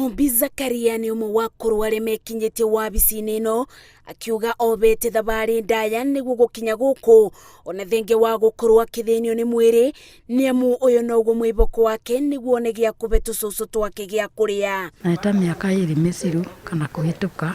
Mumbi Zakaria nĩ ũmwe wa akũrũ arĩa mekinyĩtie wabici-inĩ ĩno, akiuga obete thabarĩ ndaya nĩguo gũkinya gũkũ, ona thenge wa gũkorwo akĩthĩnio nĩ mwĩrĩ, nĩamu ũyũ noguo mwĩboko wake nĩguo one gĩa kũbe tũcũcũ twake gĩa kũrĩa. Na nĩ ta mĩaka 2 mĩciru kana kũhĩtũka,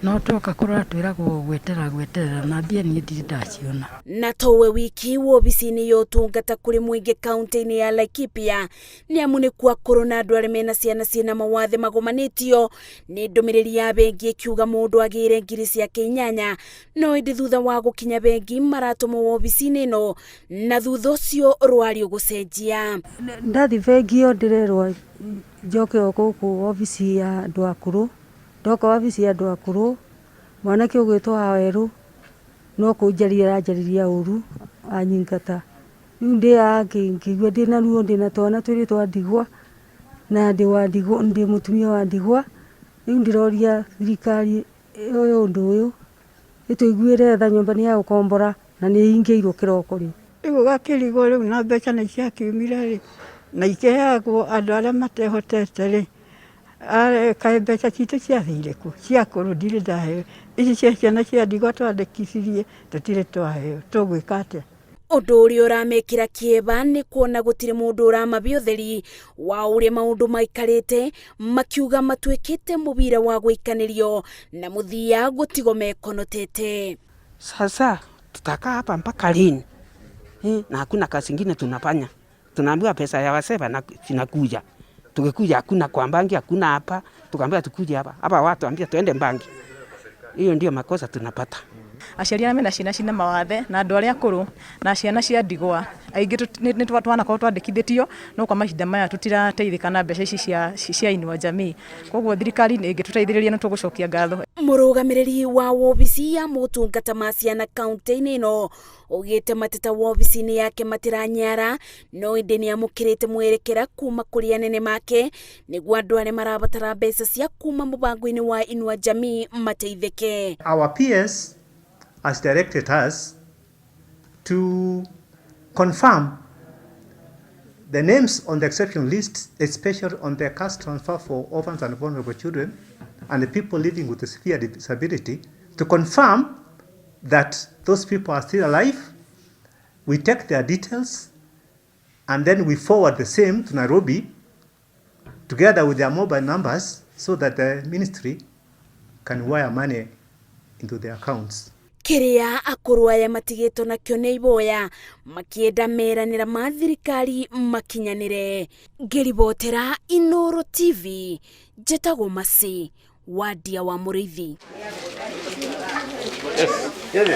no twoka kũrora twĩragwo gweterera gweterera, na mbia niĩ ndirĩ ndaciona. Na towe wiki wobici-inĩ ya ũtungata kũrĩ mũingĩ kaunti-inĩ ya Laikipia, nĩamu nĩkuo akũrũ na andũ arĩa mena ciana ciĩna mawathe magomanĩtio nĩ ndũmĩrĩri ya bengi ĩkiuga mũndũ agĩre ngiri ciake 8, no ĩndĩ thutha wa gũkinya bengi maratũmwo wobici-inĩ ĩno na thutha ũcio rwario gũcenjia. Ndathi bengi ĩyo ndĩrerwo njoke o gũkũ wabici ya andũ akũrũ, ndoka wabici ya andũ akũrũ mwanake ũgwĩtwo Wawerũ no kũnjaria aranjarĩria ũru anyingata. Rĩu ndĩ ngĩigua ndĩna ruo, ndĩna twana 2 twa ndigwa na ndĩ wa ndigwa, ndĩ mũtumia wa ndigwa. Rĩu ndĩroria thirikari ũyũ ũndũ ũyũ ĩtũiguĩre tha, nyũmba nĩ ya gũkombora na nĩ ĩhingĩirwo kĩroko rĩu. Rĩu ũgakĩrigwo rĩu na mbeca nĩ ciakiumire rĩ, na ikĩheagwo andũ arĩa matehotete rĩ, kaĩ mbeca citũ ciathire kũ? Cia akũrũ ndirĩ ndaheo, ici cia ciana cia ndigwa twandĩkithirie tũtirĩ twaheo, tũgwĩka atĩa? Ũndũ ũrĩa ũramekĩra kĩeba nĩ kuona gũtirĩ mũndũ ũramabe ũtheri wa ũrĩa maũndũ maikarĩte, makiuga matuĩkĩte mũbira wa gũikanĩrio na mũthia gũtigwo mekonotete. Sasa tutakaa hapa mpaka lini? Na hakuna kazi ingine tunafanya. Tunaambiwa pesa ya wazee na zinakuja. Tukikuja hakuna kwa banki, hakuna hapa, tukaambiwa tukuje hapa. Hapa watu ambia tuende banki. Hiyo ndio makosa tunapata. Aciari arĩa mena ciana cina mawathe na andũ arĩa akũrũ na ciana cia ndigwa aingĩ nĩ twanakorwo twandĩkithĩtio, no kwa mahinda maya tũtirateithĩka na mbeca ici cia Inua Jamii. Koguo thirikari ĩngĩtũteithĩrĩria nĩ tũgũcokia ngatho. Mũrũgamĩrĩri wa wobici ya motungata ma ciana kaunti-inĩ ĩno augĩte mateta wobici-inĩ yake matiranyara, no ĩndĩ nĩamũkĩrĩte mwerekera kuma kũrĩ anene make nĩguo andũ arĩa marabatara mbeca cia kuma mũbango-inĩ wa Inua Jamii mateithĩke. Our PS has directed us to confirm the names on the exception list, especially on the cash transfer for orphans and vulnerable children and the people living with a severe disability, to confirm that those people are still alive. We take their details and then we forward the same to Nairobi together with their mobile numbers so that the ministry can wire money into their accounts. Kĩrĩa akũrũ aya matigĩtwo nakĩo nĩ iboya makĩenda meranĩra ma thirikari makinyanĩre. Ngĩribotera Inooro TV, njĩtagwo Mercy Wadia wa Mũrĩithi. Yes. Yes.